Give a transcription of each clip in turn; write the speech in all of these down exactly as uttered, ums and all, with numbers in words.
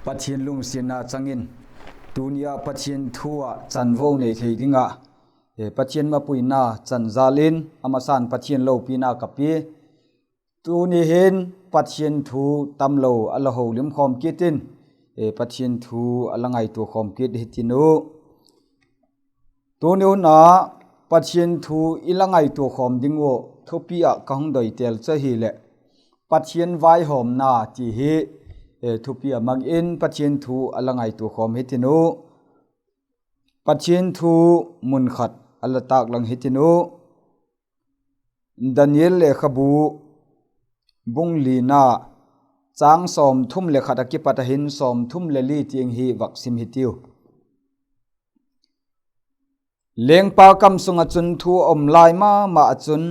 Pathian lungsiatna chang in, tuni ah Pathian thu ah chanvo nei thei ding ah, Pathian mapuina chan jal in a masan Pathian lopina ka pia. Tuni hin Pathian thu tamlo a la holimkhawm kit in, Pathian thu a la ngaituakhawm kit hitin u. Tuni hun a Pathian thu i la ngaituakhawm ding ua thupi ah ka hung doitel chu ahileh, Pathian vaihawmna ti hi thupi a mang in Pathian thu a la ngaituakhawm hitin u. Pathian thu mun khat a la tâklang hitin u. Daniel lekhabu bung lina, châng sawmthum leh khat ah kipat a hin sawmthum leh li tiang hi vak sim hitiu. Lengpa kam sung ah chun thu a um lai ma ma ah chun,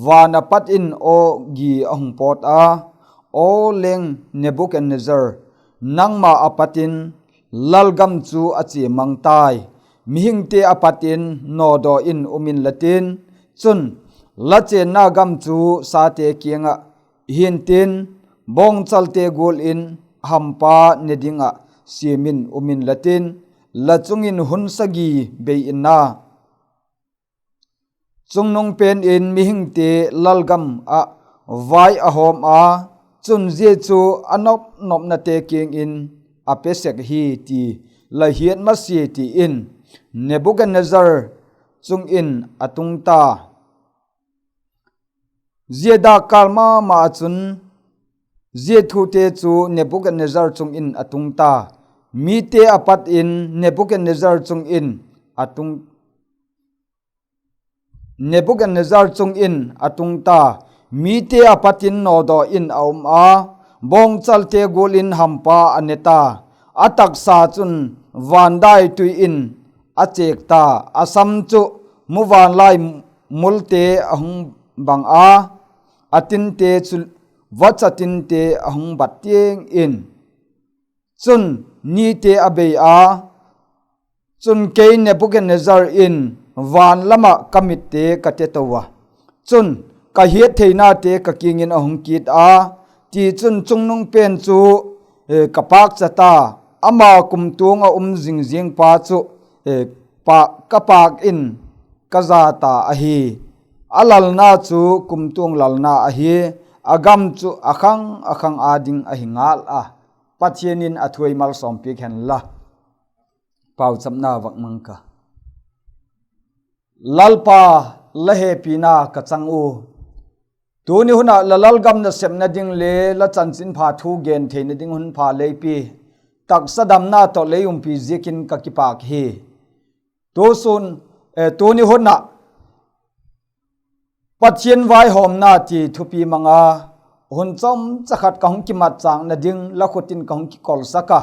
van ah pat in aw gi a hung pawt a, Aw leng Nebuchadnezzar, nangma a pat in lalgam chu a chia mang tai. Mihingte a pat in nawdaw in um inla tin, chun, la chênna gam chu sate kiang ah hi'ntin, bawngchalte gual in hampa ne ding ah siam in um inla tin, la chung in hun sagi bei in a, chungnung pen in mihingte lalgam ah vai a hawm a, chun zia chu a nop nopnate kiang in a pe sek hi ti la hiat masia, ti in Nebuchadnezzar chung in a tung ta. Zia dâkkâl ma ma ah chun zia thute chu Nebuchadnezzar chung in a tung ta. Mite a pat in Nebuchadnezzar chung in a tung, Nebuchadnezzar chung in a tung ta. Mite a pat in nawdaw in a um a, bawngchalte gual in hampa a ne ta. A taksa chun van dai tui in a chêk ta. A sam chu muvanlai multe a hung bang a, a tinte chu vacha tinte a hung bat tiang in. Chun nite a bei a, chun kei Nebuchadnezzar in van lam ah ka mitte ka te to a, chun ka hiat theinate ka kiang in a hung kit a, tichun chungnung pen chu ka pâkcha ta, ama kumtuang ah um zing ziangpa chu ka pâk in ka za ta ahi. A lalna chu kumtuang lalna ahi, a gam chu a khang a khang â ding ahi ngal a. Pathian in a thu ei malsawmpiak hen la. Pauchapna vak mang ka. Lalpa, la hepina ka chang u. Tuni hun ah la lalgam nasepna ding le la chanchinpha thu gen theina ding hun pha lei pia, taksa damna tawh lei umpi ziakin ka kipâk hi. Tusun, tuni hun ah Pathian vaihawmna ti thupi mang a, hun chawmcha khat ka hung kimatchâkna ding la khut in ka hung kikolsak a,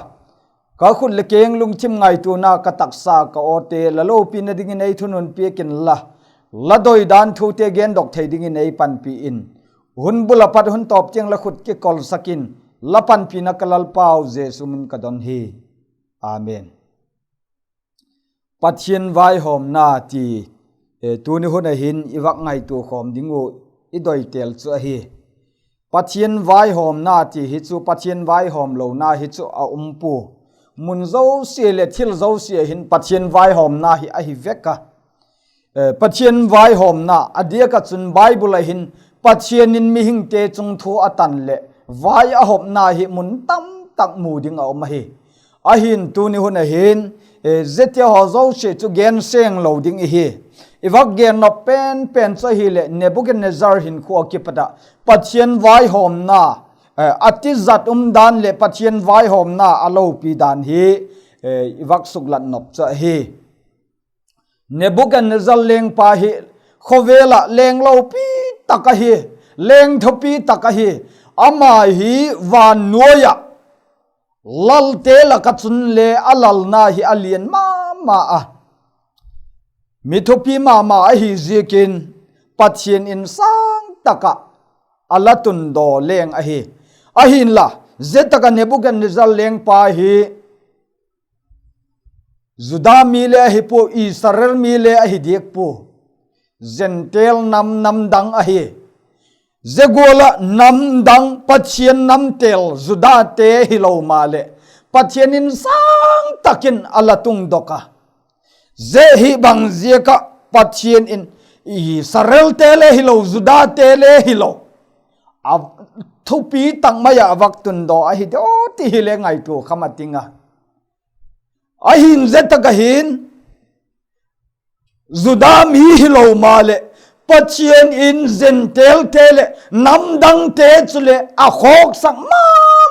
ka khut leh keng lungthim ngaituana ka taksa ka awte la lopina dingin ei thunun piak inla, la doidan thute gendok thei dingin ei panpi in. Hun bul ah pat hun tawp tiang la khut kikolsak in, la panpina ka Lalpau Jesu min ka don hi. Amen. Pathian vaihawmna ti, tuni hun ah hin i vak ngaitua khawm ding uh, i doitel chu ahi. Pathian vaihawmna ti hi chu, Pathian vaihawm lona hi chu a um pua. Mun zosia leh thil zosia hin Pathian vaihawmna hi ahi vek a. Pathian vaihawmna a diak ah chun Bible ah hin Pathian in mihingte chung thu a tan leh vai a hopna hi mun tamtak mu ding a um ahi. Ahin tuni hun ah hin, ziate haw zosia chu gen seng lo ding ihi. I vak gen nop pen pen chu ahileh Nebuchadnezzar hinkhua kipat ah Pathian vaihawmna, a tizat um dan leh Pathian vaihawmna a lopi dan hi i vak suklat nop chu ahi. Nebuchadnezzar lengpa hi khawvel ah leng lopi tak ahi, leng thupi tak ahi. Ama hi van nuai ah lalte lak ah chun le a lalna hi a lian ma ma a, mi thupi ma ma ahi ziakin Pathian in sâng tak ah a la tundaw leng ahi. Ahinla, zia tak ah Nebuchadnezzar lengpa hi Juda mi le ahi pua, Israel mi le ahi diak pua, Gentile nam, nam dang ahi. Zia gual ah namdang Pathian namtêl Judate hilo maleh, Pathian in sâng tak in a la tungdok a. Zia hi bang ziak ah Pathian in Israelte le hilo, Judate le hilo, a thupi tak mai ah a vak tundaw ahi diam ti hile ngaitua kha ma ting a. Ahi'n zia tak ah hin Juda mi hilo maleh, Pathian in Gentailte leh namdangte chuleh a khawksak ma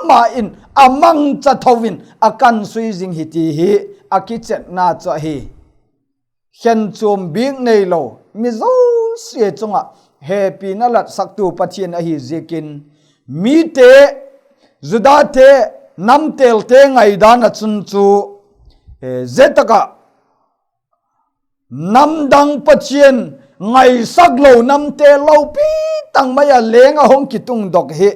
ma in a mangcha tho in a kansui zing hi ti hi a kichetna chu ahi. Khenchuam bik neilo, mi zosia chung ah hepina latsaktu Pathian ahi ziakin, mite, Judate, namtêlte ngaidan ah chun chu, zia tak ah namdang Pathian ngaisak lo namte lopi tak mai a leng a hung kitungdok hi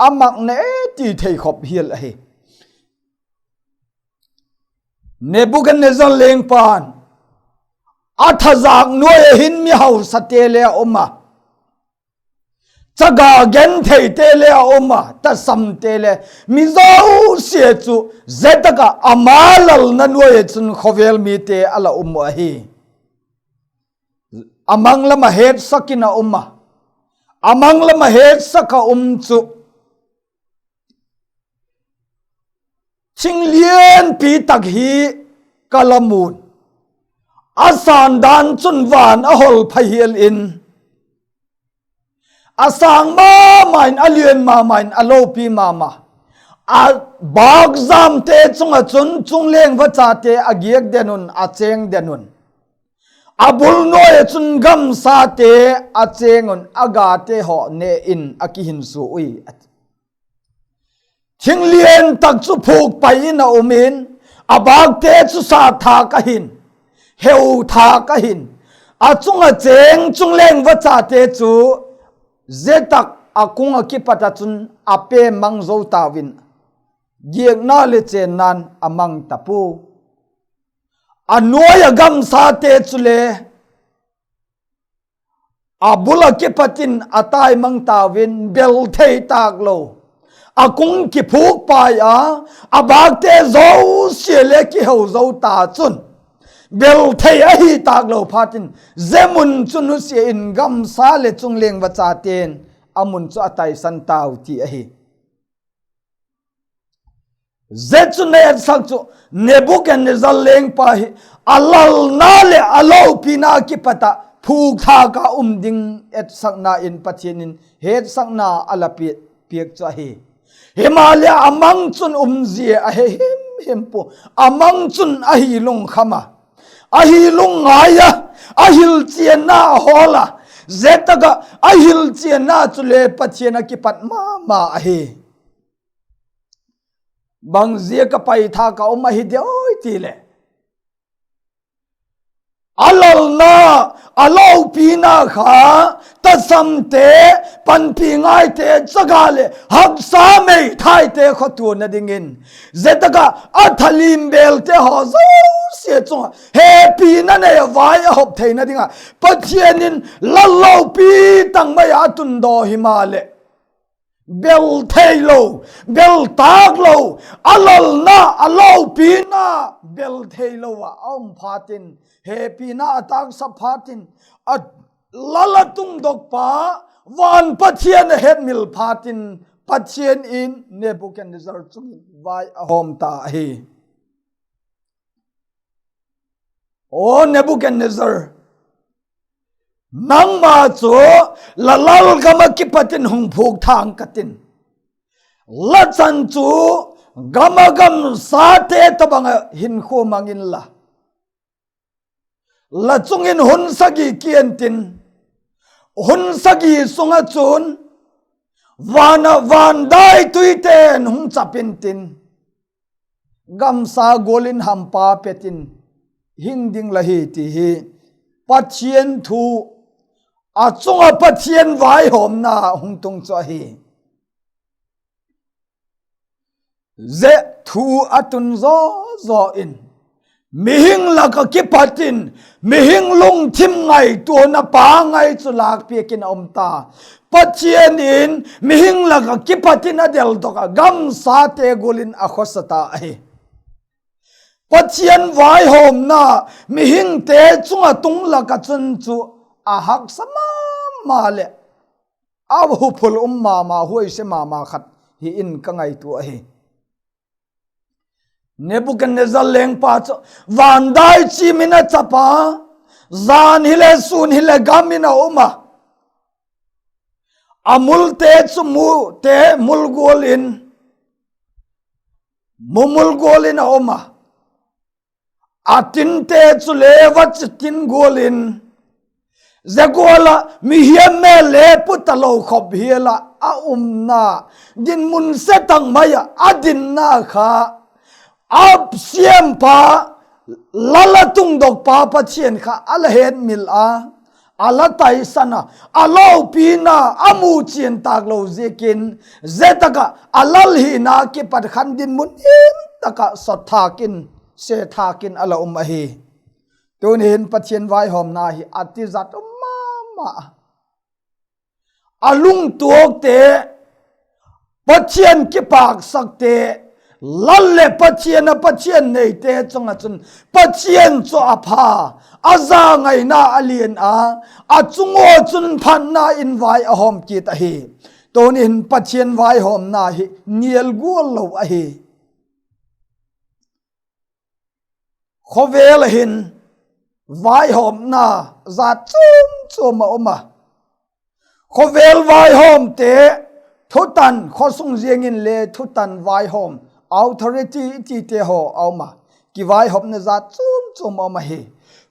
a mak ne ti thei khop hial ahi. Nebukadnezzar lengpa'n a thazak nuai ah hin mihausate le a um a, chaga gentheite le a um a, tasamte le, mi zosia chu zia tak ah ama lalna nuai ah chun khawvel mite a la um uh ahi. A mang lam ah hetsak in a um a, a mang lam ah hetsak a um chu thing lianpi tak hi ka la mu'n, a sân dan chun van a hol pha hial in, a sâng ma ma in, a lian ma ma in, a lopi ma ma, a bâkjamte chung ah chun chungleng vachate a giak den un, a chêng den un, a bul nuai ah chun gamsate a chêng un, a gate haw ne in a kihinsua ui, a ti. Thing lian tak chu phûk pai in a um in, a bâkte chu sâtthâk ahi'n, heuthâk ahi'n, a chung ah chêng chungleng vachate chu zia tak a kung ah kipat ah chun a pem mang zo tau in, giakna leh chênna'n a mang ta pua. A nuai ah gamsate chule a bul ah kipat in a tai mang tau in, bel thei tâk lo, a kung kiphûk pai a, a bâkte zosia le kiheu zo ta chun, bel thei ahi tâk lo phat in, zia mun chu nusia in gamsa leh chungleng vachate'n a mun chu a taisan tau ti ahi. Zia chun a etsak chu Nebukadnezzar lengpa hi a lalna leh a lopina kipat ah phûkthâk a um ding etsakna in Pathian in hetsakna a la piak chu ahi. Himaleh a mang chun umzia a he him him pua, a mang chun a hi lungkham a, a hi lungngai a, a hilchianna a hawl a, zia tak ah a hilchianna chule Pathian a kipat ma ma ahi. Bang ziak a paithâk a um ahi diam ti leh, a lalna, a lopina kha, tasamte, panpi ngaite, chaga leh haksa meithaite khawtuana dingin, zia tak ah a thalim bêlte haw zosia chung ah hepina nei a vai a hop theina ding ah Pathian in la lopi tak mai ah a tundaw himaleh, bel theilo, bel tâk lo, a lalna, a lopina bel theilo ah a um phat in, hepina a tâksak phat in, a lal a tungdokpa, van Pathian a hetmil phat in, Pathian in Nebukadnezzar chung in vai a hawm ta ahi. Aw Nebukadnezzar, nangma chu la lal gam ah kipat in hung phûkthâk ka tin, la chan chu gam ah gamsate tobang ah hinkhua mang inla, la chung in hun sagi kian tin, hun sagi sung ah chun van ah van daituite'n hung chap intin, gamsa gual in hampa pet in hing ding la hi ti hi Pathian thu, a chung ah Pathian vaihawmna hung tung chu ahi. Zia thu a tun zaw zaw in, mihing lak ah kipat in, mihing lungthim ngaituana pangai chu lâkpiak in a um ta. Pathian in mihing lak ah kipat in a deldok ah, gamsate gual in a khawsa ta ahi. Pathian vaihawmna mihingte chung ah tung lak ah chun chu a haksa ma ma leh a huphul um ma ma, huaise ma ma khat hi in ka ngaitua ahi. Nebukadnezzar lengpa chu van dai chiam in a chap a, jan hileh sûn hileh gam in a um a, a multe chu mute mul gual in, mumul gual in a um a, a tinte chule vachitin gual in, zia gual ah mihiam mêl le pu talo khop hial ah a umna, dinmun se tak mai ah a dinna kha, a siampa, lal a tungdokpa Pathian kha a la hetmil a, a la taisan a, a lopina a mu chian tâk lo ziakin, zia tak ah a lal hina kipat khan dinmun im tak ah sot thâk in, se thâk in a la um ahi. Tuni hin Pathian vaihawmna hi a tizat um ma ma a, a lungtuakte, Pathian kipâksakte, lal leh Pathian ah Pathian neite chung ah chun Pathian chu a pha, a zangaina a lian a, a chung ua chun phatna in vai a hawm kit ahi. Tuni hin Pathian vaihawmna hi nial gual lo ahi. Khawvel ah hin vaihawmna jat chuam chuam a um a, khawvel vaihawmte, thutan, khawsung ziang inle thutan vaihawm, authority i tite haw a um a, kivaihawmna jat chuam chuam a um ahi.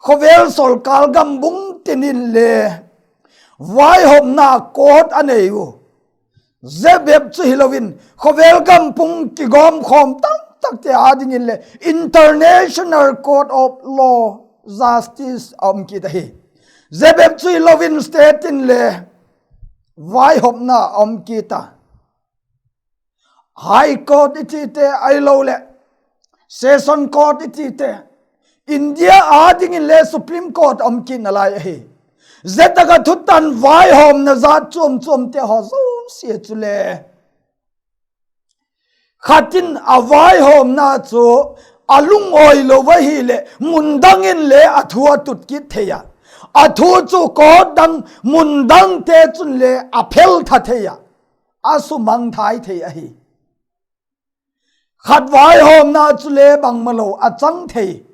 Khawvel sawlkâl gam bung tin inle vaihawmna court a nei u. Zia bep chu hilo in khawvel gam pung kigawmkhawm tamtakte â dingin le international court of law, justice a um kit ahi. Zia bep chu hilo in state inle vaihawmna a um kit a. High Court i tite ahiloleh Session Court i tite, India â dingin le Supreme Court a um kit nalai ahi. Zia tak ah thutan vaihawmna jat chuam chuamte haw zosia chule khat in a vaihawmna chu a lungawilo ahileh mun dang inle a thu a tut kit thei a, a thu chu court dang, mun dangte chun le a pheltha thei a, a sumangthai thei ahi. Khat vaihawmna chule bangmalo a chang thei.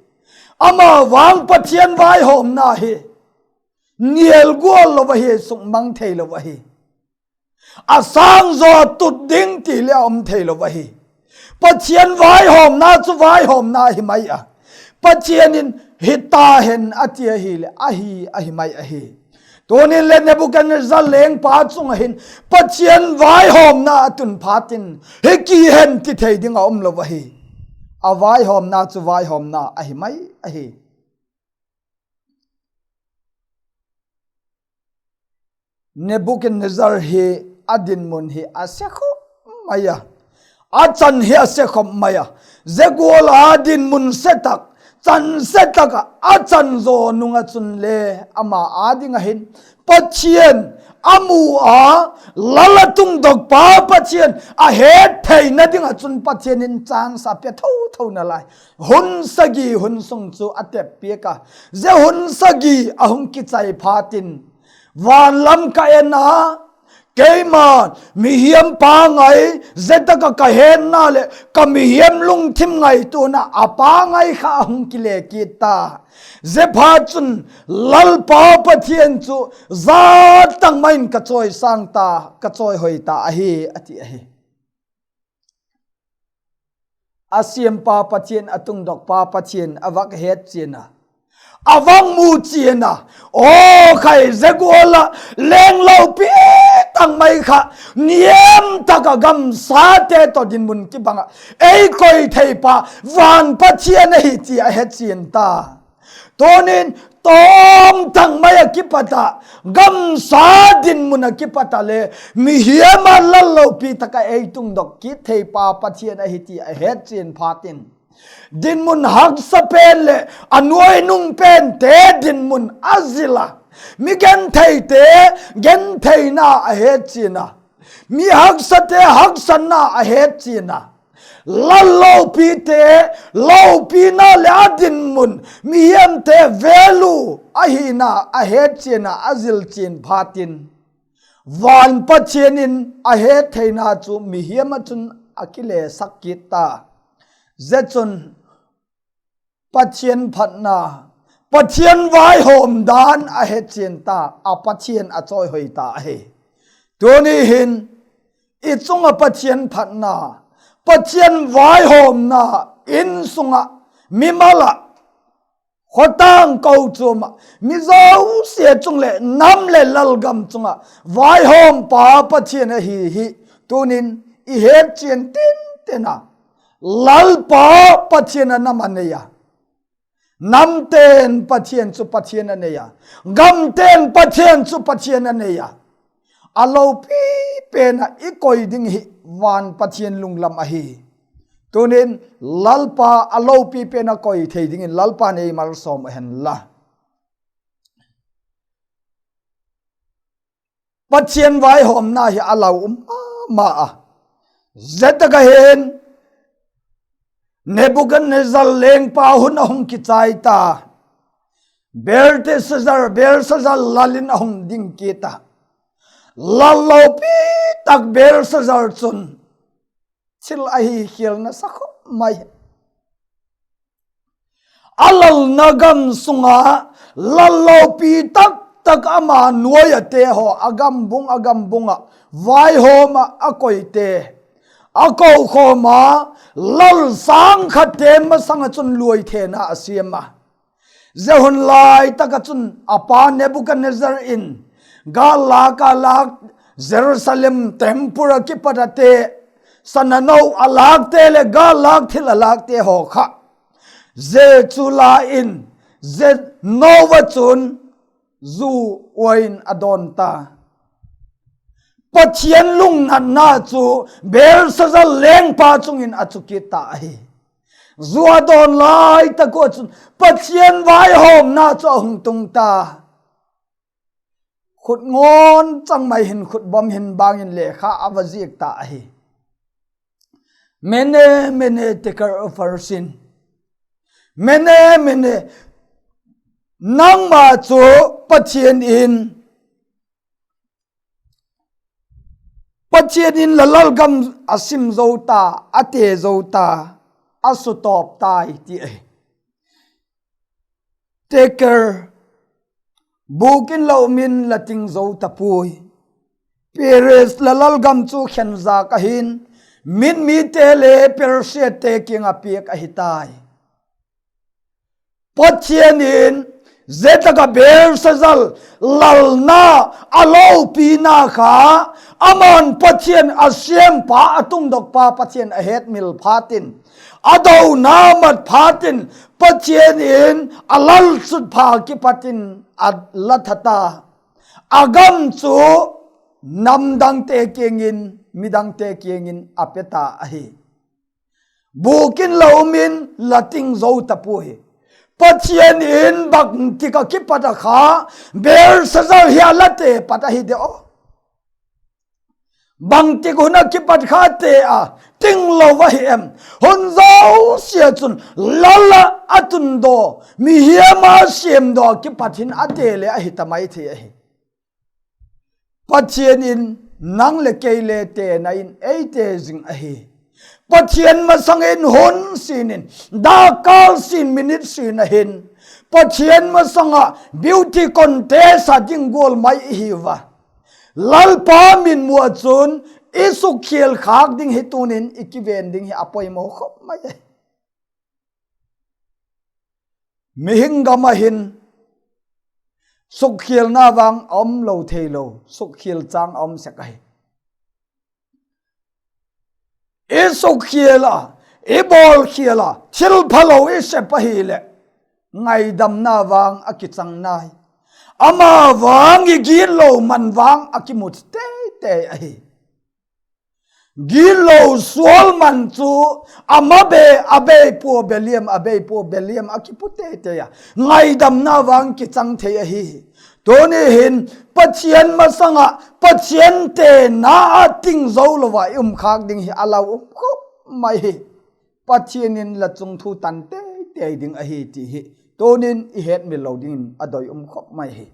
Ama vang Pathian vaihawmna hi nial gual lo ahi, sukmang theilo ahi. A sâng zaw tut ding ti le a um theilo ahi. Pathian vaihawmna chu vaihawmna hi mai a, Pathian in hi ta hen a ti ahileh ahi, ahi mai ahi. Tunin le Nebukadnezzar lengpa chung ah hin Pathian vaihawmna a tun phat in hi ki hen ti thei ding a umlo ahi. A vaihawmna chu vaihawmna ahi mai ahi. Nebukadnezzar hi a dinmun hi a se khop mai a, a chan hi a se khop mai a. Zia gual a dinmun se tak, chan se tak ah a chan zaw nung ah chun le ama â ding ah hin Pathian a mu a, lal a tungdokpa Pathian a hettheina ding ah chun Pathian in chance a pe tho tho nalai. Hun sagi hun sung chu a tep piak a, zia hun sagi a hung kichai phat in, van lam ka en a, keima mihiam pangai, zia tak ah ka hetna leh ka mihiam lungthim ngaituana a pangai kha a hung kile kit ta. Ziaphatchun, Lalpa Pathian chu za tak mai in ka chawisâng ta, ka chawihoi ta ahi, a ti ahi. A siampa Pathian, a tungdokpa Pathian a vak hetchian a, a vak muchian a, aw khai, zia gual ah lenglopi tak mai kha niam tak ah gamsate tawh dinmun kibang ah ei koi theipa van Pathian ahi ti a hechian ta. Tunin tawm tak mai ah kipat ah, gamsa dinmun ah kipat ah le mihiam a lallopi tak ah ei tungdok kit theipa Pathian ahi ti a hetchian phat in, Dinmun haksa pen leh a nuainung pente dinmun a zil a, mi gentheite gentheina a hetchian a, mi haksate haksatna a hetchian a, lal lopite lopina leh a dinmun, mihiamte value ahina a hetchian a, a zilchian phatin, van Pathian in a hettheina chu mihiam ah chun a kilesak kit ta. Zia chun Pathian phatna, Pathian vaihawm dan a hetchian ta, a Pathian a chawihoi ta ahi. Tuni hin i chung ah Pathian phatna, Pathian vaihawmna, insung ah, mimal ah, khawtang kochuam ah, mi zosia chung leh nam leh lalgam chung ah vaihawmpa Pathian ahi hi tunin i hetchian tinten a. Lalpa Pathian a nam a nei a, namte'n Pathian chu Pathian a nei a, gamte'n Pathian chu Pathian a nei a, a lopi pen ah i koi ding hi van Pathian lunglam ahi. Tunin Lalpa a lopi pen a koi thei dingin Lalpa'n ei malsawm hen la. Pathian vaihawmna hi a lau um ma ma a. Zia tak ah hin Nebukadnezzar lengpa hun a hung kichai ta. Belteshazzar, Belshazzar lal in a hung ding kit a. Lal lopi tak Belshazzar chun thil ahi khial nasa khop mai. A lalna gam sung ah lal lopi tak tak ama nuai ate haw, a gambung a gambung ah vaihawm ah a koite, a kokhawm a, lal sâng khatte masang ah chun luaithena a siam a. Zia hun lai tak ah chun a pa Nebukadnezzar in gâllâk a lâk, Jerusalem temple ah kipat a te, sana no a lâkte leh gâllâk thil a lâkte haw kha, zia chu la in, zia no ah chun zu ua in a dawn ta. Pathian lungnatna chu Belshazzar lengpa chung in a chu kit ta ahi. Zu a dawn lai tak ua chun Pathian vaihawmna chu a hung tung ta. Khut ngawn chang mai hin, khut bawm hin bang in lekha a va ziak ta ahi. Mene, mene, tekel upharsin. Mene, mene, nangma chu Pathian in, Pathian in la lalgam a sim zo ta, a te zo ta, a sutawp tai ti ahi. Tekel, bûk in la um in la ting zo ta puai. Peres, la lalgam chu khenzak ahi'n, Mid mite le Persiate kiang ah piak ahi tai. Pathian in zia tak ah Belshazzar lalna, a lopina kha, ama'n Pathian a siampa, a tungdokpa Pathian a hetmil phatin, a dona mat phatin, Pathian in a lalchutpha kipat in a la that a, a gam chu namdangte kiang in, midangte kiang in a pe ta ahi. Bûk in la um in la ting zo ta puai. Pathian in bangtik ah kipat a kha Belshazzar hi a la te pat ahi de aw. Bangtik hun ah kipat kha te a, ting lo ahi em? Hun zosia chun lal ah a tundaw, mihiam a siamdaw ah kipat hin a te le ahi ta mai thei ahi. Pathian in nang leh kei le tena in ei te zing ahi. Pathian masang in hun sin in, dakkal sin, minute sin a hin, Pathian masang ah beauty contest a ding gual mai i hiu a. Lalpa mitmu ah chun i sukkhial khâk ding hi tun in i kiven ding hi a poimaw khop mai ahi. Mihing gam ah hin sukkhialna vang a um lo theilo, sukkhial châng a um sek ahi. I sukkhial a, i bawlkhial a, thil phalo i sep ahileh, ngaidamna vang a kichang nai. Ama vang i gitlo man vang a kimu teitei ahi. Gitlo sual man chu a ma be, a bei pua beliam, a bei pua beliam a kipu tei tei a, ngaidamna vang kichang thei ahi. Tuni hin Pathian masang ah, Pathian tena a ting zo lo ah i um khâk ding hi a lau um khop mai hi. Pathian in la chung thu tan tei tei ding ahi ti hi tunin i hetmil lo dingin a doi um khop mai hi.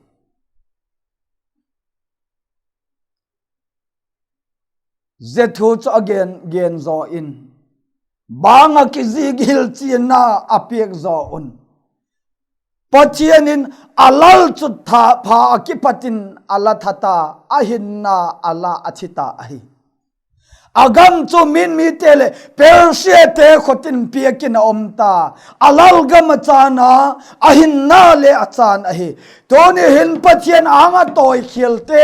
Zia thu chu a gen gen zaw in, bang ah kizik hilchianna a piak zaw un, Pathian in a lalchutpha pha ah kipat in a la that a, a hinna a la a thi ta ahi. A gam chu Min mite leh Persiate khut in piak in a um ta, a lalgam a chân a, a hinna le a chân ahi. Tuni hin Pathian âng ah tawikhialte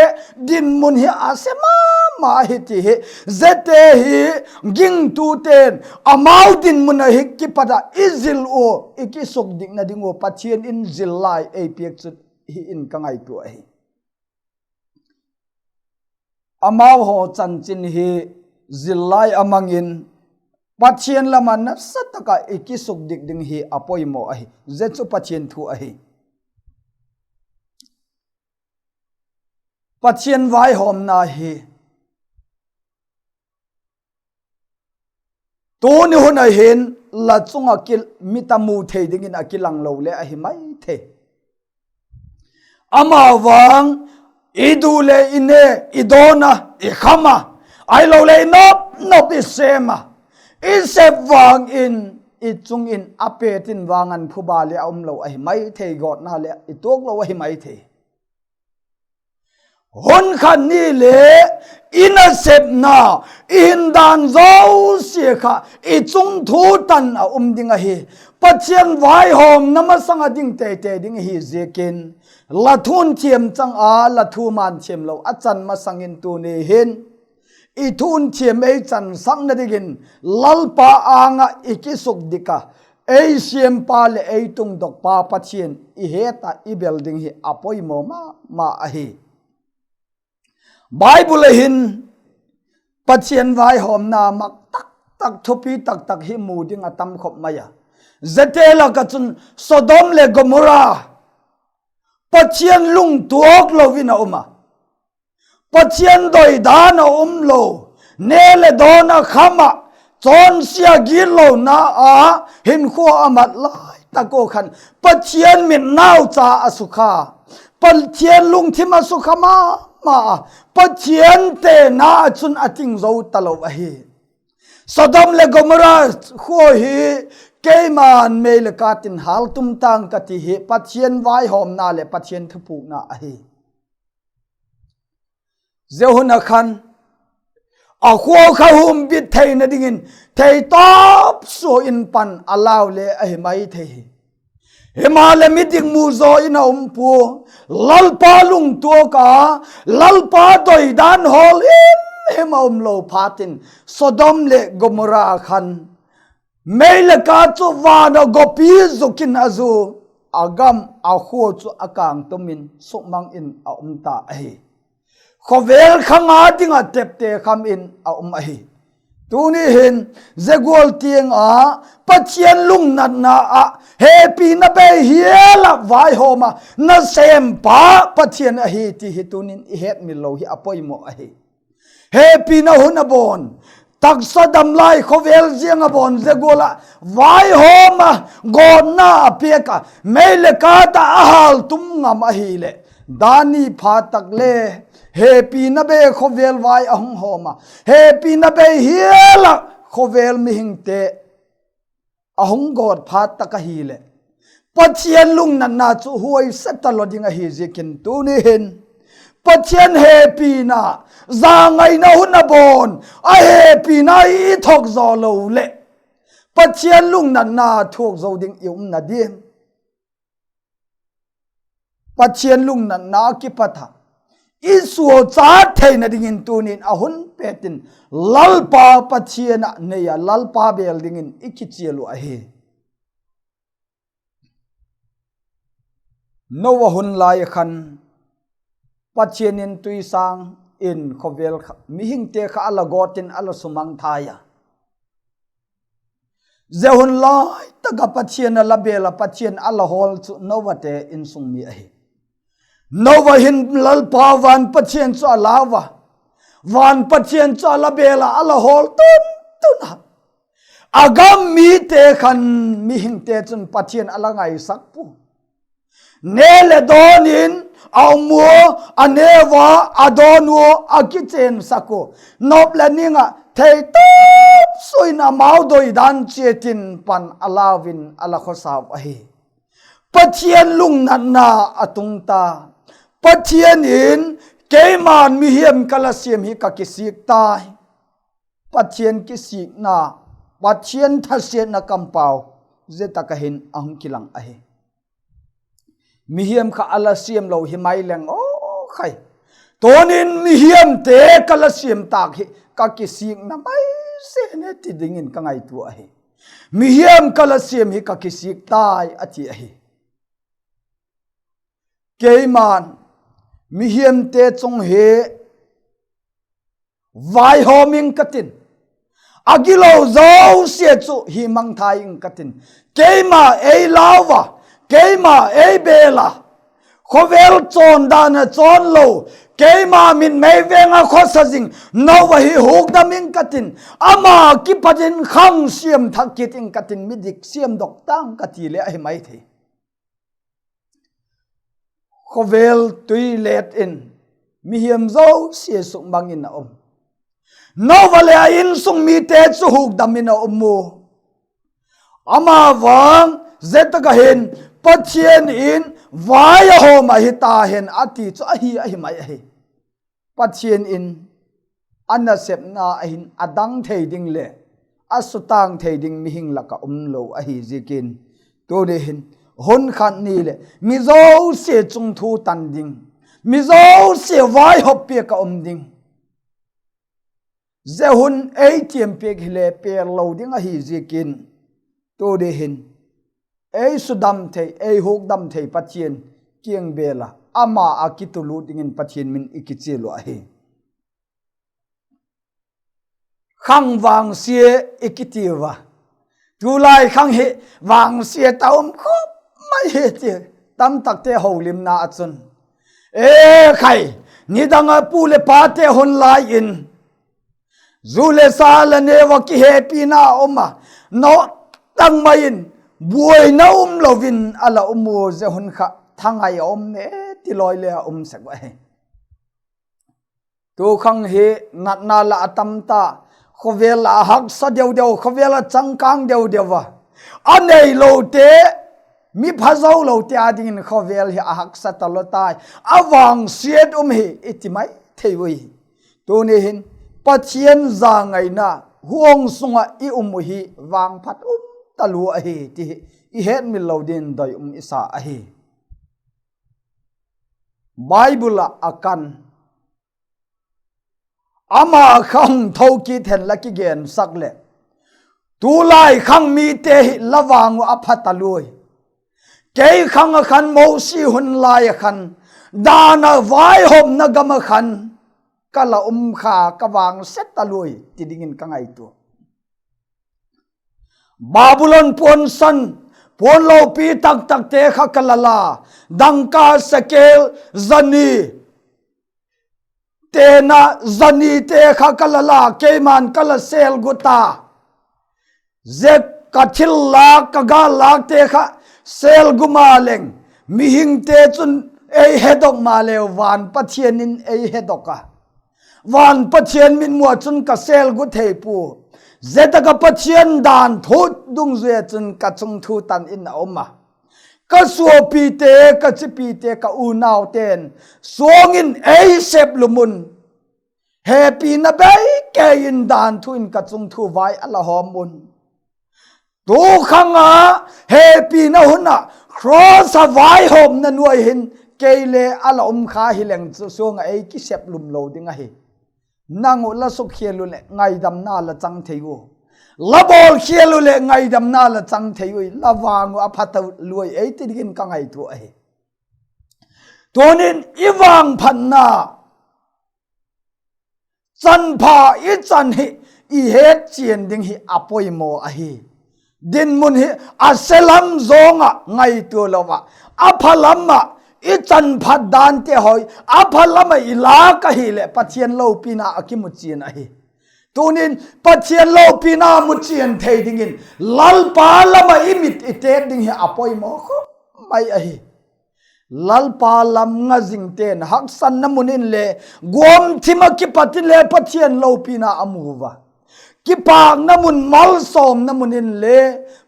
dinmun hi a se ma ma hi ti hi ziate hi gingtute'n amau dinmun ahi kipat ah i zil ua, i kisukdikna ding ua Pathian in zil lai ei piak chu hi in ka ngaitua ahi. Amau haw chanchin hi zil lai a mang in Pathian lam ah nasa tak ah i kisukdik ding hi a poimaw ahi. Zia chu Pathian thu ahi. Pathian vaihawmna hi tuni hun ah hin la chung ah ki, mit a mu thei dingin a kilang lo le ahi mai thei. Amavang i du le i ne, i dawn a, i kham a, ahiloleh i nop nop i sêm a, i sep vang in i chung in a pêt in vang an phuba le a um lo ahi mai thei, gawtna le i tuak lo ahi mai thei. Hun khat ni le i nasepna, i hindan zosia kha i chung thu tan a um ding ahi. Pathian vaihawmna masang a ding tei tei ding ahi ziakin, la thunthiam chang a la thu manthiam lo a chan masang in tuni hin i thunthiam ei chansakna dingin Lalpa âng ah i kisukdik a, ei siampa leh ei tungdokpa Pathian i het ah i bel ding hi a poimaw ma ma ahi. Bible ah hin Pathian vaihawmna mak tak tak, thupi tak tak hi mu ding a tam khop mai a. Ziate lak ah chun Sodom leh Gomorrah, Pathian lungtuak lo in a um a, Pathian doidan a um lo, ne leh dawn a kham ah, chawnsia gitlona ah hinkhua a mat lai tak ua khan Pathian mitnaucha a sukha, Pathian lungthim a sukha ma ma a, Pathian tena ah chun a ting zo talo ahi. Sodom leh Gomorrah khua hi keima'n mei leh kât in hâltum ta'ng ka ti hi Pathian vaihawmna leh Pathian thupukna ahi. Zia hun ah khan a khua kha humbit theina dingin theitawp sua in pan a lau le ahi mai thei hi. Himaleh midik mu zaw in a um pua, Lalpa lungtuak a, Lalpa doidan hawl him him a um lo phat in Sodom leh Gomorrah khan mei leh kât chu van ah gawpi zuk in a zu, a gam a khua chu a kângtum in sukmang in a um ta ahi. Khawvel khang a ding ah tepte kham in a um ahi. Tuni hin zia gual tiang a Pathian lungnatna ah hepina bei hial ah vaihawm a nasêmpa Pathian ahi ti hi tunin i hetmil lo hi a poimaw ahi. Hepina hun a bawn, taksa damlai khawvel ziang a bawn zia gual ah vaihawm a, gawtna a piak a, mei leh kât ah a hâltum ngam ahileh, dan ni phat tak le hepina bei khawvel vai a hung hawm a, hepina bei hial ah khawvel mihingte a hung gawt phat tak ahileh, Pathian lungnatna chu huaisa talo ding ahi ziakin tuni hin Pathian hepina, zangaina hun a bawn a hepina i thuak zaw lo leh Pathian lungnatna thuak zo ding i umna diam? Pathian lungnatna kipat a i suakcha theina dingin tunin a hun pêt in Lalpa Pathian ah nei a Lalpa bêl dingin i kichial uh ahi. Noah hun lai khan Pathian in tuisâng in khawvel kha, mihingte kha a la gawt in a la sumangthai a. Zia hun lai tak ah Pathian a la bêl ah Pathian a la hawl chu Noate insung mi ahi. Noa hin Lalpa van Pathian chu a lau a, van Pathian chu a la bêl ah a la hawl tun tun a. A gam mite khan mihingte chun Pathian a la ngaisak pua. Ne leh dawn in a um ua, a ne ua, a dawn ua, a kichênsak ua. Nop leh ning ah thei tawp suin amau doi dan chiat in pan a lau in a la khawsau ahi. Pathian lungnatna a tung ta. Pathian in, keima'n mihing ka la siam hi ka kisik tai. Pathian kisikna, Pathian thasiatna kampau zia tak ah hin a hung kilang ahi. Mihing kha a la siam lo hi mai leng aw khai. Tunin mihingte ka la siam tâk hi ka kisikna mai zen e ti dingin ka ngaitua ahi. Mihing ka la siam hi ka kisik tai a ti ahi. Keima'n mihingte chung hi vaihawm ing ka tin, a gilo zosia chu hi mangthai ing ka tin, keima ei lau a, keima ei bêl a, khawvel chawn dan a chawn lo, keima mit mei veng ah khawsa zing Noa hi hukdam ing ka tin, ama kipat in khang siam thak kit ing ka tin, midik siamdok ta'ng ka ti le ahi mai thei. Khawvel tui let in mihing zosia sukmang in a um. Noa leh a insung mite chu hukdam in a um u. Ama vang zia tak ah hin Pathian in vai a hawm ahi ta hen a ti chu ahi, ahi mai ahi. Pathian in a nasepna ah hin a dang thei ding leh a sutâng thei ding mihing lak ah um lo ahi ziakin, tuni hin hun khat ni leh mi zosia chungthu tan ding, mi zosia vaihawm piak ah um ding, zia hun ei tiampiak hile pêl lo ding ahi ziakin, tuni hin ei sudam thei, ei hukdam thei Pathian kiang bêl a, ama ah kitulut dingin Pathian min i kichial uh ahi. Khang vangsia i kiti ua, tulai khang hi vangsia ta um khawp mai hi ti tamtakte holimna ah chun, e khai, nidang ah pu leh pate hun lai in zu leh sa la neu a kihepina a um a, nop tak mai in buaina um lo in a la um u, zia hun kha thangai a um ne ti lawi le a um sek uh ahi. Tu khang hi natna la a tam ta, khawvel la a haksa deu deu, khawvel a changkâng deu deu a, a neilote, mi phazo lote â dingin khawvel hi a haksa talo tai, a vangsiat um hi i ti mai thei ui. Tuni hin Pathian zangaina huang sung ah i um uh hi vangphat um talua ahi ti hi i hetmil lo dingin doi um i sa ahi. Bible ah a kan, ama khang tho kit hen la kigensak leh, tulai khang mite hi la vang uh a pha talua i, kei khang ah khan Mosi hun lai ah khan, dan a vaihawmna gam ah khan ka la um kha, ka vangse talua i ti dingin ka ngaitua. Babulon puansan, puan lopi taktakte kha ka la la, dangka sekel za ni tena za nite kha ka la la, keima'n ka la sêlgut a. Zia ka thil lâk, ka gâl lâkte kha sêlgum a leng, mihingte chun ei hedok maleu, van Pathian in ei hedok a. Van Pathian mitmu ah chun ka sêlgut thei pua. Zia tak ah Pathian dan thu dungzui ah chun ka chungthu tan in a um a. Ka suapite, ka chipite, ka unaute'n suang in ei sep lum un, hepina bei kei in dan thu in ka chungthu vai a la hawm un. Tu khang a hepina hun ah cross a vaihawmna nuai hin kei le a la um kha hileng chu suang ah ei kisep lum lo ding ahi. Nang uh la sukkhial u leh ngaidamna la chang thei u, la bawlkhial u leh ngaidamna la chang thei ui, la vang uh a pha talua i ei ti dingin ka ngaitua ahi. Tunin i vangphatna Chanpha i chan hi i hetchian ding hi a poimaw ahi. Dinmun hi a se lam zawng ah ngaitua lo ah, a pha lam ah i chanphat dante haw, a pha lam ah i lâk ahileh Pathian lopina a kimuchian ahi. Tunin Pathian lopina muchian thei dingin Lalpa lam ah i mit i tet ding hi a poimaw khawp mai ahi. Lalpa lam nga zingte'n haksatna mun inle, guam thim ah kipat inle Pathian lopina a mu ua. Kipâkna mun, malsawmna mun inle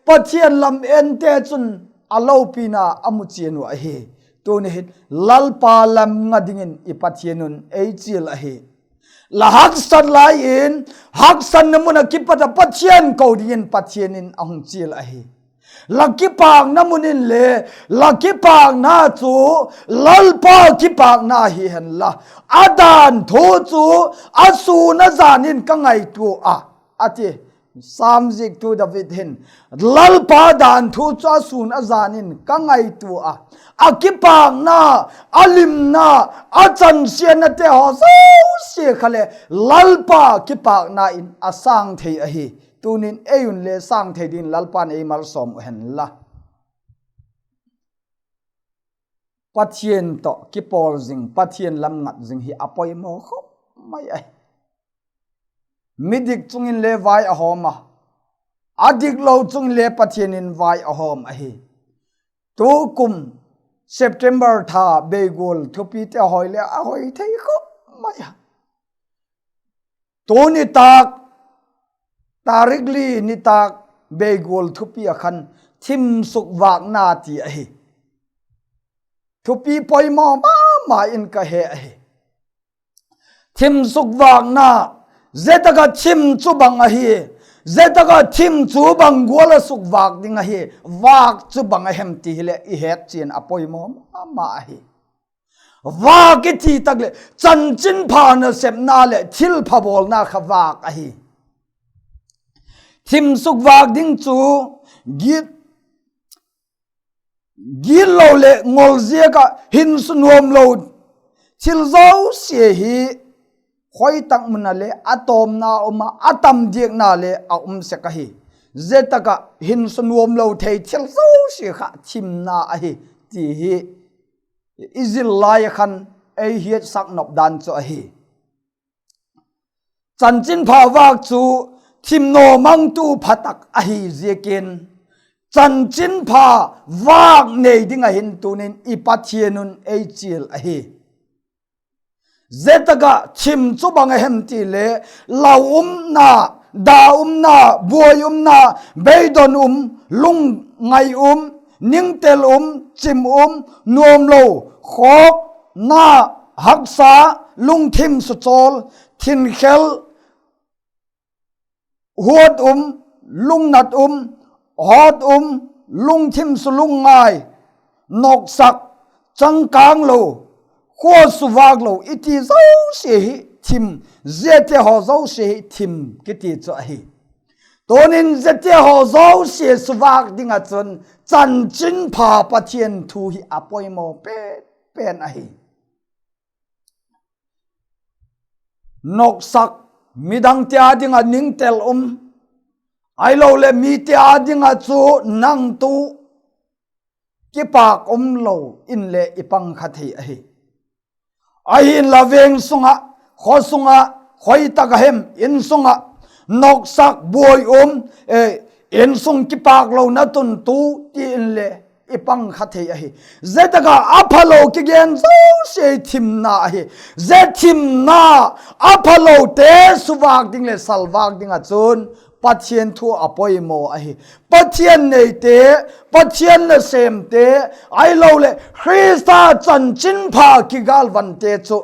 Pathian lam ente chun a lopina a muchian uh ahi. Tuni hin Lalpa lam nga dingin i Pathian un ei chial ahi. La haksat lai in, haksatna mun ah kipat ah Pathian ko dingin Pathian in a hung chial ahi. La kipâkna mun inle, la kipâkna chu Lalpa kipâkna hi henla, a danthu chu a sûn a jan in ka ngaitua a, a ti. Sam ziaktu David hin, Lalpa danthu chu a sûn a jan in ka ngaitua a, a kipâkna, a limna, a chansiatnate haw zosia kha leh Lalpa kipâkna in a sâng thei ahi. Tunin ei unle sâng thei dingin Lalpa'n ei malsawm uh henla. Pathian tawh kipawl zing, Pathian lam ngat zing hi a poimaw khawp mai ahi. Midik chung inle vai a hawm a, a diklo chung inle Pathian in vai a hawm ahi. Tukum September tha beigual thupite hawi le a hoi thei khawp mai a. Tu nitâk, tarik li nitâk beigual thupi ah khan thim sukvâkna ti ahi. Thupi poimaw ma ma in ka he ahi. Thim sukvâkna, zia tak ah thim chu bang ahi, zia tak ah thim chu bang gual ah sukvâk ding ahi, vâk chu bang a hem ti hileh i hetchian a poimaw ma ma ahi. Vâk i ti tak leh chanchinpha nasepna leh thilpha bawlna kha vâk ahi. Thim sukvâk ding chu git, gitlo leh ngol ziak ah hinsu nuamlo thil zosia hi khoi tak mun ah le a tawmna um a, a tam diakna le a um sek ahi. Zia tak ah hinsu nuamlo thei thil zosia kha thimna ahi ti hi i zil lai a khan ei hiatsak nop dan chu ahi. Chanchinpha vâk chu thim nawmangtu pha tak ahi ziakin, chanchinpha vâk nei ding ah hin tunin i Pathian un ei chial ahi. Zia tak ah thim chu bang a hem ti le, lau umna, da umna, buai umna, beidon um, lungngai um, ningtel um, chim um, nuamlo, khawkna, haksa, lungthim suchawl, thinkhel, huat um, lungnat um, hawt um, lungthim su lungngai, noksak, changkâng lo, khua suvâk lo i ti zosia hi thim, ziate haw zosia hi thim kiti chu ahi. Tunin ziate haw zosia suvâk ding ah chun chanchinpha Pathian thu hi a poimaw pen pen ahi. Noksak, midangte â ding ah ningtel um, ahiloleh mite â ding ah chu nangtu kipâk um lo inle i pang kha thei ahi. Ahinla veng sung ah, khaw sung ah, khoi tak a hem insung ah, noksak, buai um, insung kipâk lona tuntu ti inle i pang kha thei ahi. Zia tak ah a phalo kigen zosia hi thimna ahi. Zia thimna, a phalote suvâk ding leh salvâk ding ah chun Pathian thu a poimaw ahi. Pathian neite, Pathian nasêmte, ahiloleh Khrista chanchinpha kigâlvante chu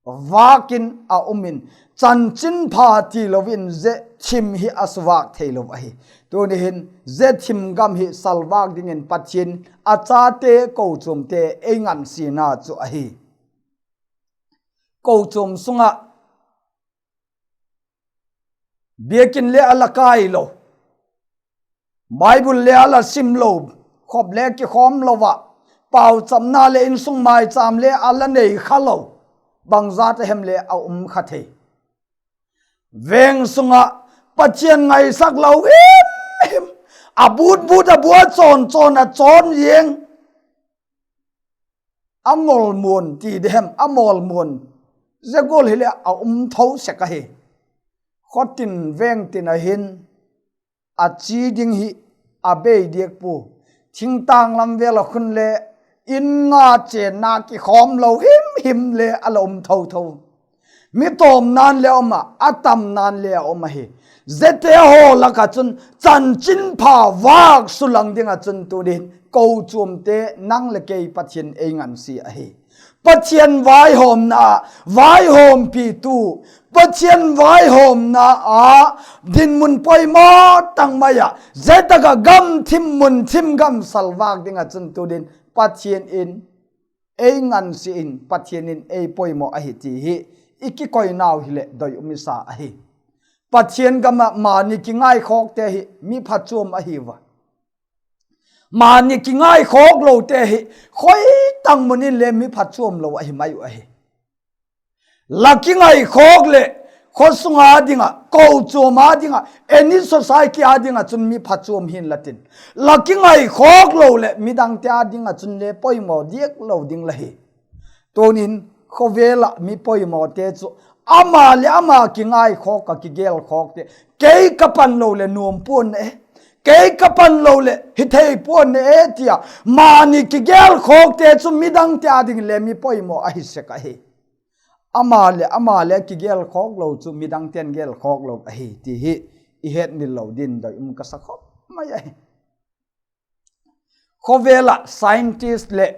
vâk in a um in, chanchinpha tilo in zia thim hi a suvâk theilo ahi. Tuni hin zia thim gam hi salvâk dingin Pathian a chate kochuamte ei ngansiana chu ahi. Kochuam sung ah biakin le a la kai lo, Bible le a la sim lo, khop le kikhawm lo ah, pauchapna leh insung maichâm le a la nei kha lo, bangzat a hem le a um kha thei. Veng sung ah Pathian ngaisak lo him him, a but but a bua, chawn chawn a chawn ziang, a ngolmuan ti di hem, a mawlmuan zia gual hileh a um tho sek ahi. Khawtin veng tin a hin a chi ding hi a bei diak pua. Thingtâng lam vêl ah khun le in nga chenna kikhawm lo him him le a la um tho tho. Mi tawmna'n le um a, a tamna'n le a um ahi. Ziate haw lak ah chun chanchinpha vâk sulang ding ah chun tu din kochuamte, nang leh kei Pathian ei ngansia ahi. Pathian vaihawmna, vaihawmpitu, Pathian vaihawmna ah dinmun poimaw tak mai ah, zia tak ah gam thim mun thim gam salvâk ding ah chun tu din Pathian in ei ngansia in, Pathian in ei poimaw ahi ti hi i kikoinau hileh doi um i sa ahi. Pathian gam ah mani kingaikhawkte hi mi phachuam ahi ua. Mani kingaikhawk lote hi khoi tak mun in le mi phachuam lo ahi mai uh ahi. La kingaikhawk leh khawsung â ding ah, kochuam â ding ah, any society â ding ah chun mi phachuam hi'n la tin, la kingaikhawk lo leh midangte â ding ah chun le poimaw diak lo ding la hi. Tunin khawvel ah mi poimawte chu ama leh ama kingaikhawk ah kigelkhawkte, kei ka pan lo leh nuam pua'n e, kei ka pan lo leh hi thei pua'n e ti a mani kigelkhawkte chu midangte â dingin le mi poimaw ahi sek ahi. Ama leh ama le kigelkhawk lo chu midangte'n gelkhawk lo ahi ti hi i hetmil lo din doi um ka sa khop mai ahi. Khawvel ah scientist leh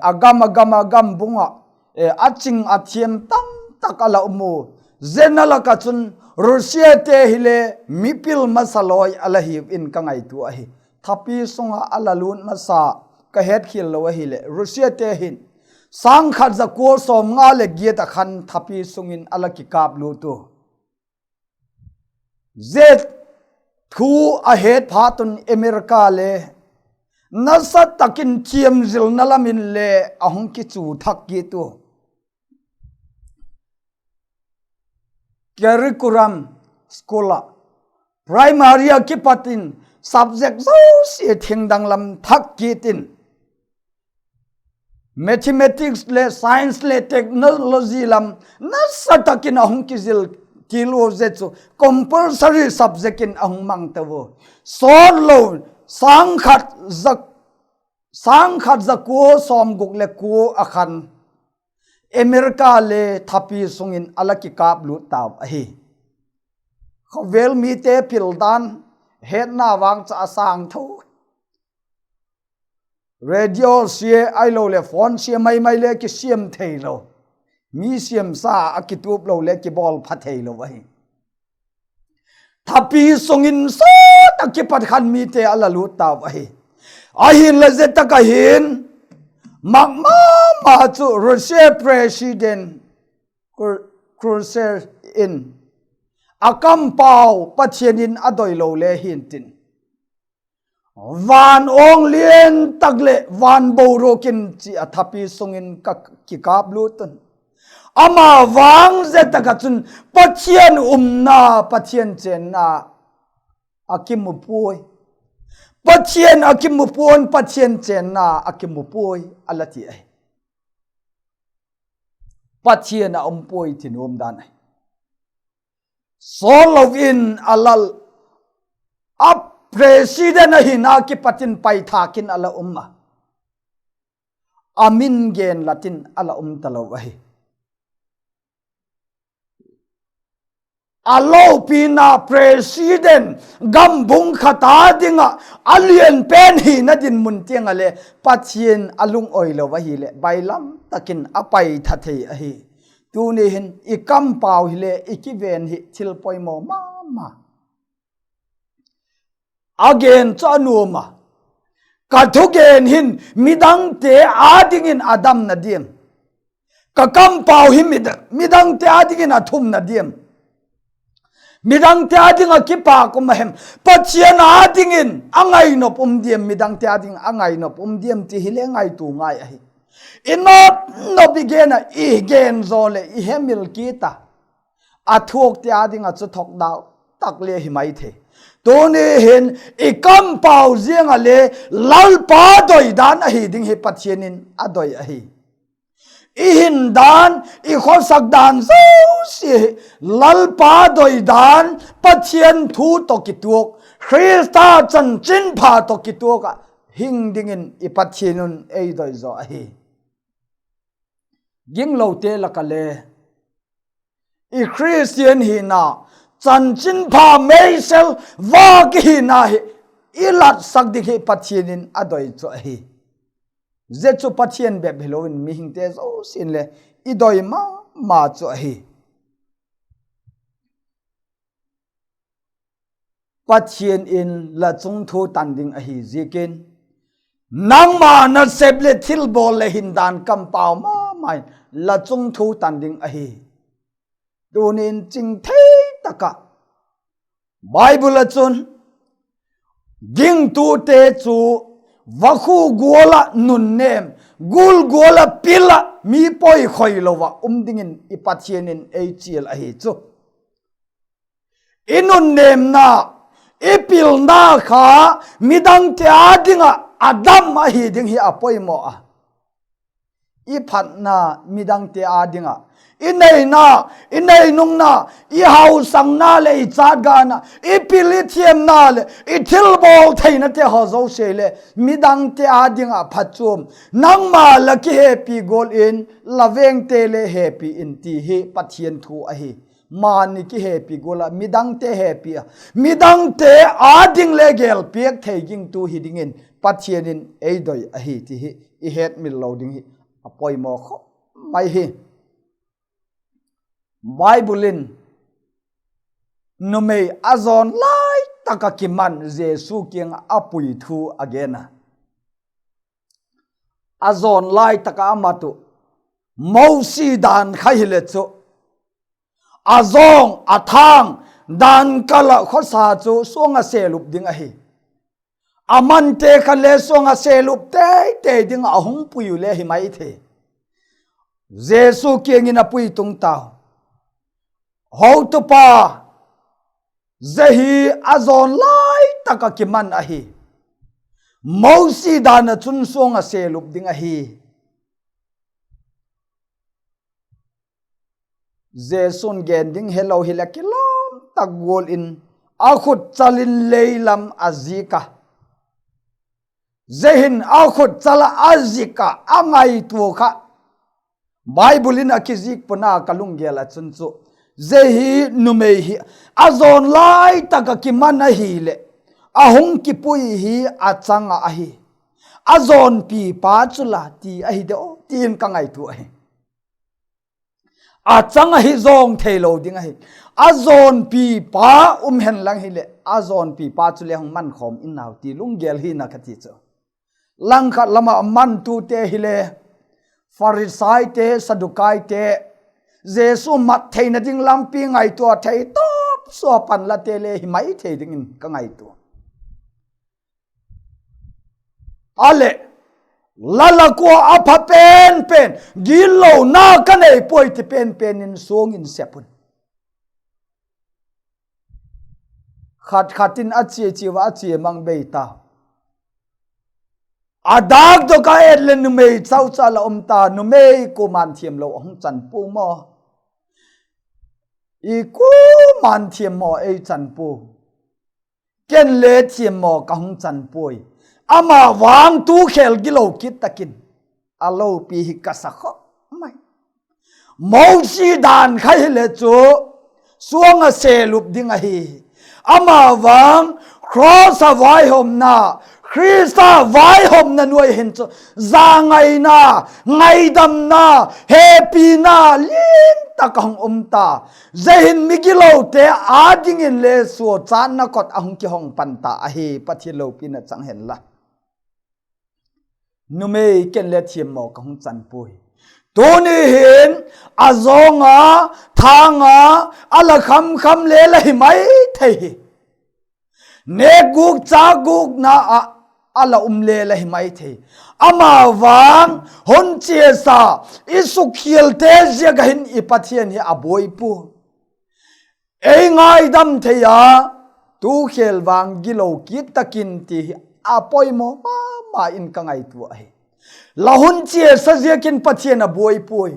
a gam a gam a gam bung ah a ching a thiam tamtak a la um u. Zia na lak ah chun Russiate hile mipil masa lawi a la hiu in ka ngaitua ahi. Thapi sung ah a la lût masa ka hetkhial lo ahileh Russiate hin sâng khat za kua sawmnga leh giat ah khan thapi sung in a la kikâplût u. Zia thu a het phat un America le nasa tak in thiamzilna lam in le a hung kichu thak kit u. Curriculum school ah primary ah kipat in subject zosia thingdang lam thak kit in mathematics leh science leh technology lam nasa tak in a hung kizil kit u, zia chu compulsory subject in a hung mang tau u. Sawt lo sâng khat za, sâng khat za kua sawmguk leh kua a khan America le thapi sung in a la kikâplût tau ahi. Khawvel mite pil dan hetna vang chu a sâng tho. Radio sia ahiloleh phone sia mai mai le kisiam theilo, mi siamsa a kitup lo le kibawl pha theilo ahi. Thapi sung in sawt a kipat khan mite a la lût tau ahi. Ahinla zia tak ah hin mak ma ma chu Russia president Khrushchev in a kampau Pathian in a doilo le hi'ntin, van awng lian tak leh van boruak in chi a thapi sung in ka kikâplût un. Ama vang zia tak ah chun Pathian umna, Pathian chênna a kimu puai. Pathian a kimu pua'n, Pathian chênna a kimu puai a la ti ahi. Pathian a um puai ti nuam dan ahi. Sawt lo in a la, a president ahina kipat in paithâk in a la um a, a min gen lat in a la um talo ahi. A lopina president gambung khat â ding ah a lian pen hina dinmun tiang ah le Pathian a lungawilo ahileh bailam tak in a paitha thei ahi. Tuni hin i kampau hile i kiven hi thil poimaw ma ma. A gen chu a nuam a, ka thugen hin midangte â dingin a damna diam? Ka kampau hi midangte â dingin a thumna diam? Midangte â ding ah kipâk um a hem? Pathian â dingin a ngainop um diam, midangte â dingin a ngainop um diam ti hile ngaitua ngai ahi. I nop nop i gen ah, i gen zaw leh i hemil kit a, a thuakte â ding ah chu thokdau tak le hi mai thei. Tuni hin i kampau ziang ah le Lalpa doi dan ahi ding hi Pathian in a doi ahi. I hin dan, i khawsak dan zosia hi Lalpa doi dan, Pathian thu tawh kituak, Khrista chanchinpha tawh kituak ah hing dingin i Pathian un ei doi zaw ahi. Ginglote lak ah le i Khristian hina, chanchinpha meisel vâk i hina hi i latsak ding hi Pathian in a doi chu ahi. Zia chu Pathian bep hilo in mihingte zosia'n le i doi ma ma chu ahi. Pathian in la chung thu tan ding ahi ziakin, nangma nasep leh thilbawl leh hindan kampau ma ma in la chung thu tan ding ahi. Tuni'n chingthei tak ah Bible ah chun, gingtute chu vakhu gual ah nunnêm, gul gual ah pil ah mi poikhoi lo ah um dingin i Pathian in ei chial ahi chu. I nunnêmna, i pilna kha midangte â ding ah a dam ahi ding hi a poimaw a. I phatna midangte â ding ah, i neina, i neinungna, i hausakna leh i châtgana, i pil i thiamna leh i thilbawl theinate haw zosia le midangte â ding ah phatchuam, nangma la kihepi gual in la vengte le hepi in ti hi Pathian thu ahi. Mani kihepi gual ah midangte hepi a, midangte â ding le gêl piak thei gingtu hi dingin Pathian in ei doi ahi ti hi i hetmil lo ding hi a poimaw khawp mai hi. Bible in numei a zawn lai tak ah kiman Jesu kiang ah a pui thu a gen a. A zawn lai tak ah a mat uh Mosi dan kha hile chu, a zawng a thâng dan kal ah khawsa chu suang a selup ding ahi. A mante khan le suang a selup tei tei ding ah a hung pui uh le hi mai thei. Jesu kiang in a pui tung tau. Hotupa, zia hi a zawn lai tak ah kiman ahi. Mosi dan ah chun suang a selup ding ahi. Jesu'n gen ding helo hileh kilawm tak gual in a khutchal in lei lam a zik a. Zia hin a khutchal ah a zik ah a ngaitua kha, Bible in a kizik pua'n a ka lunggel ah chun chu, zia hi numei hi a zawn lai tak ah kiman ahileh, a hung kipui hi a chang ah ahi. A zawnpipa chu la ti ahi de aw, ti'n ka ngaitua ahi. A chang ahi zawng theilo ding ahi. A zawnpipa um hen lang hileh, a zawnpipa chu le hung mankhawm in nau ti lunggel hi'n a ka ti chu. Langkhat lam ah mantute hile, Pharisaite, Saddukaite, Jesu mat theina ding lampi ngaitua thei tawp sua panlate le hi mai thei dingin ka ngaitua. A leh, la lak ua a pha pen pen, gitlona ka nei puai ti pen pen in suang in sep un. Khat khat in a chia chia ua a chia mang bei ta. A dâk dok a et leh numei chaucha la um ta, numei kuama'n thiamlo a hung chan pua maw. I kuama'n thiammaw ei chan pua. Ken le thiammaw ka hung chan puai. Ama vang tu khel gilo kit tak in a lopi hi ka sa khawp mai. Mosi dan kha hile chu suang a selup ding ahi. Ama vang cross a vaihawmna, Khrista vaihawmna nuai hin chu zangaina, ngaidamna, hepina lian tak a hung um ta. Zia hin migilote â dingin le suachatna kot a hung kihong pan ta ahi, Pathian lopina chang hen la. Numei ken le thiammaw ka hung chan puai. Tuni hin a zawng a, thâng a, a la kham kham le la hi mai thei hi. Nêk gûk châk gûkna ah a la um le la hi mai thei. Ama vang hun chiasa, i sukkhialte ziak ah hin i Pathian hi a buai pua. ei ngaidam thei a, tu khêl vang gilo kit tak in ti hi a poimaw ma ma in ka ngaitua ahi. La hun chiasa ziakin Pathian a buai puai.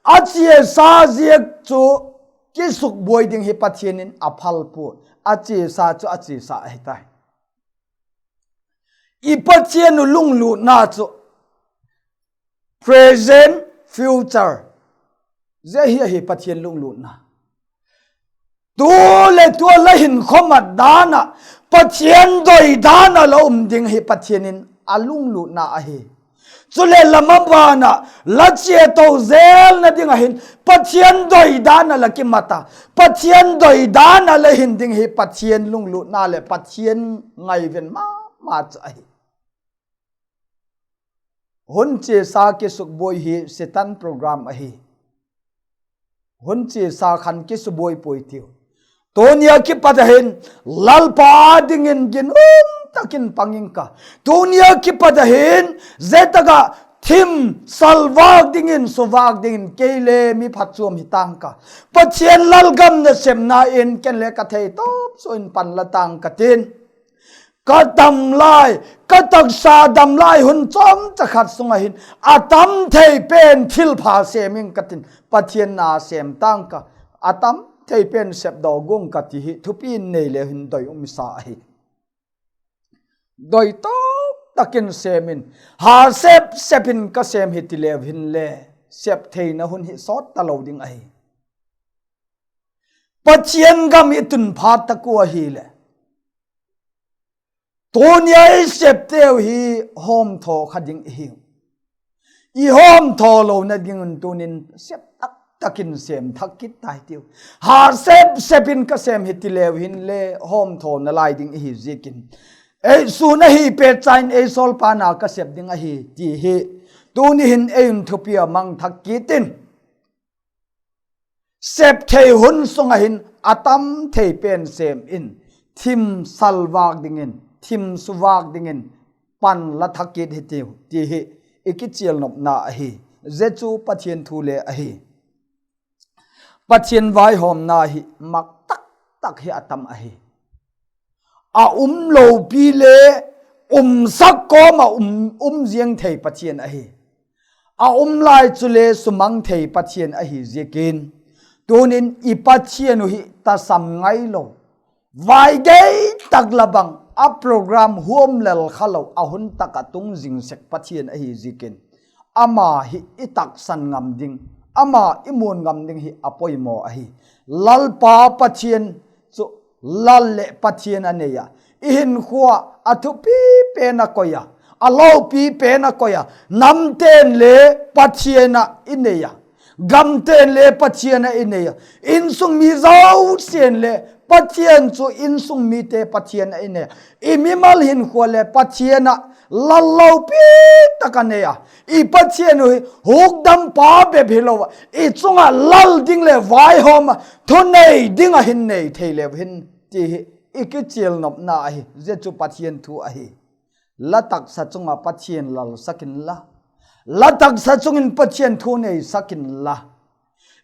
A chiasa ziak chu kisukbuai ding hi Pathian in a phal puai. A chiasa chu a chiasa ahi tai. I Pathian uh lunglutna chu present, future, zia hi ahi Pathian lunglutna. Tu leh tu a la hinkhua mat dan ah, Pathian doi dan ah la um ding hi Pathian in a lunglutna ahi. Chuleh la maban ah la chia to zelna ding ah hin Pathian doi dan ah la kimat a, Pathian doi dan ah la hin ding hi Pathian lunglutna leh Pathian ngaiven ma ma chu ahi. Hun chiasa kisukbuai hi Setan program ahi. Hun chiasa khan kisukbuai puai tiu. Tuni a kipat a hin Lalpa dingin ginum tak in pang ing ka. Tuni a kipat a hin zia tak ah thim salvâk dingin, suvâk dingin kei le mi phatchuam hi ta'ng ka. Pathian lalgam nasepna in ken le ka thei tawp sua in pan la ta'ng ka tin. Ka dam lai, ka taksa dam lai hun chawmcha khat sung ah hin a tam thei pen thilpha sêm ing ka tin, Pathian na sêm ta'ng ka. A tam thei pen sepdaw guang ka ti hi thupi in nei leu hin doi um i sa ahi. Doi tawp tak in sêm in, ha sep sep in ka sêm hi ti leu hinle, sep theina hun hi sawt talo ding ahi. Pathian gam i tun phat tak ua hileh, tuni a i septeu hi hawmthaw kha ding i hiu. I hawmthaw lona ding un tuni'n sep tak tak in sêm thak kit tai tiu. Ha sep sep in ka sêm hi ti leu hinle hawmthawna lai ding i hi ziakin, ei sûn ahi pet cha in ei sawlpa na ka sep ding ahi ti hi tuni hin ei un thupi a mang thak kit in. Sep thei hun sung ah hin a tam thei pen sêm in, thim salvâk dingin, thim suvâk dingin pan la thak kit hi tiu ti hi i kichialnopna ahi. Zia chu Pathian thu le ahi. Pathian vaihawmna hi mak tak tak hi a tam ahi. A um lopi le umsak kawm ah um, um ziang thei Pathian ahi. A um lai chule sumang thei Pathian ahi ziakin, tuni'n i Pathian uh hi tasam ngailo, vai gei tak la bang a program huam lel kha lo a hun tak ah tung zing sek Pathian ahi ziakin, ama hi i taksan ngam ding, ama i muan ngam ding hi a poimaw ahi. Lalpa Pathian chu Lal leh Pathian a nei a, i hinkhua a thupi pen a koi a, a lopi pen a koi a, namte'n le Pathian ah i nei a, gamte'n le Pathian ah i nei a, insung mi zosia'n le Pathian chu insung mite Pathian ah i nei a, i mimal hinkhua le Pathian ah Lal lopi tak a nei a, i Pathian uh hi hukdampa bep hilo ah i chung ah lal ding leh vaihawm ah thunei ding ah hin nei thei leu hin ti hi i kichialnopna ahi. Zia chu Pathian thu ahi. La taksa chung ah Pathian lalsak inla, la taksa chung in Pathian thu neisak inla,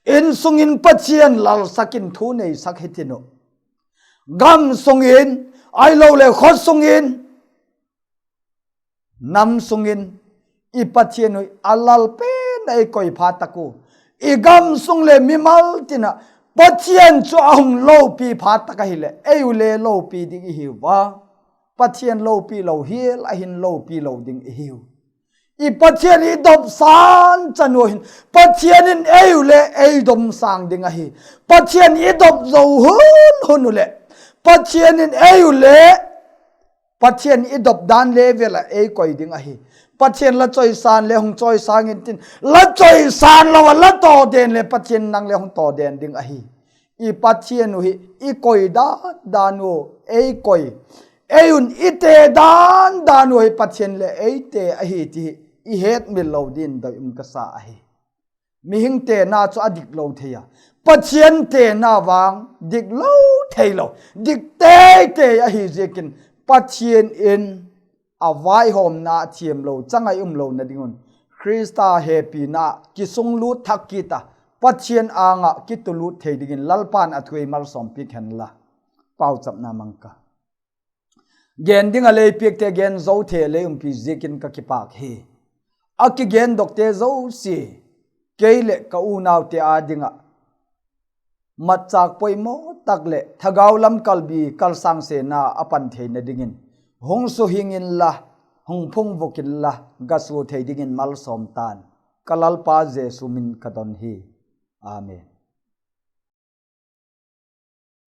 insung in Pathian lalsak in thu neisak hitin uh. Gam sung in, ahiloleh khaw sung in, nam sung in, i Pathian uh a lal pen a i koi phat tak ua, i gam sung leh mimal tin ah Pathian chu a hung lopi phat tak ahileh ei u le lopi ding i hiu a, Pathian lopi lo hial a hin lopi lo ding i hiu. I Pathian i dop sâng chan ua hin Pathian in ei u le ei dom sâng ding ahi. Pathian i dop zo hun hun u leh, Pathian in ei u le Pathian i dop dan level ah ei koi ding ahi. Pathian la chawisâng le hung chawisâng intin, la chawisâng lo ah la tawden le Pathian nang le hung tawden ding ahi. I Pathian uh hi i koi dan dan ua ei koi, ei un i te dan dan ua hi Pathian leh ei te ahi ti hi i hetmil lo dingin doi um ka sa ahi. Mihing tena chu a dik lo thei a, Pathian tena vang dik lo thei lo, dik tei tei ahi ziakin, Pathian in a vaihawmna thiamlo chang ah i um lona ding un, Khrista hepina kisunglut thak kit a, Pathian âng ah kitulut thei dingin Lalpa'n a thu ei malsawm piak hen la. Pauchapna mang ka. Gen ding a lei piakte gen zo thei a lei umpi ziakin ka kipâk hi. A kigendokte zosia, kei leh ka unaute â ding ah matchâk poimaw tak leh thagau lam kalbi kalsâng sena a pan theina dingin hung suhing inla, hung phungvuk inla, ga sua thei dingin malsawm ta'n, ka Lalpa Jesu min ka don hi. Amen.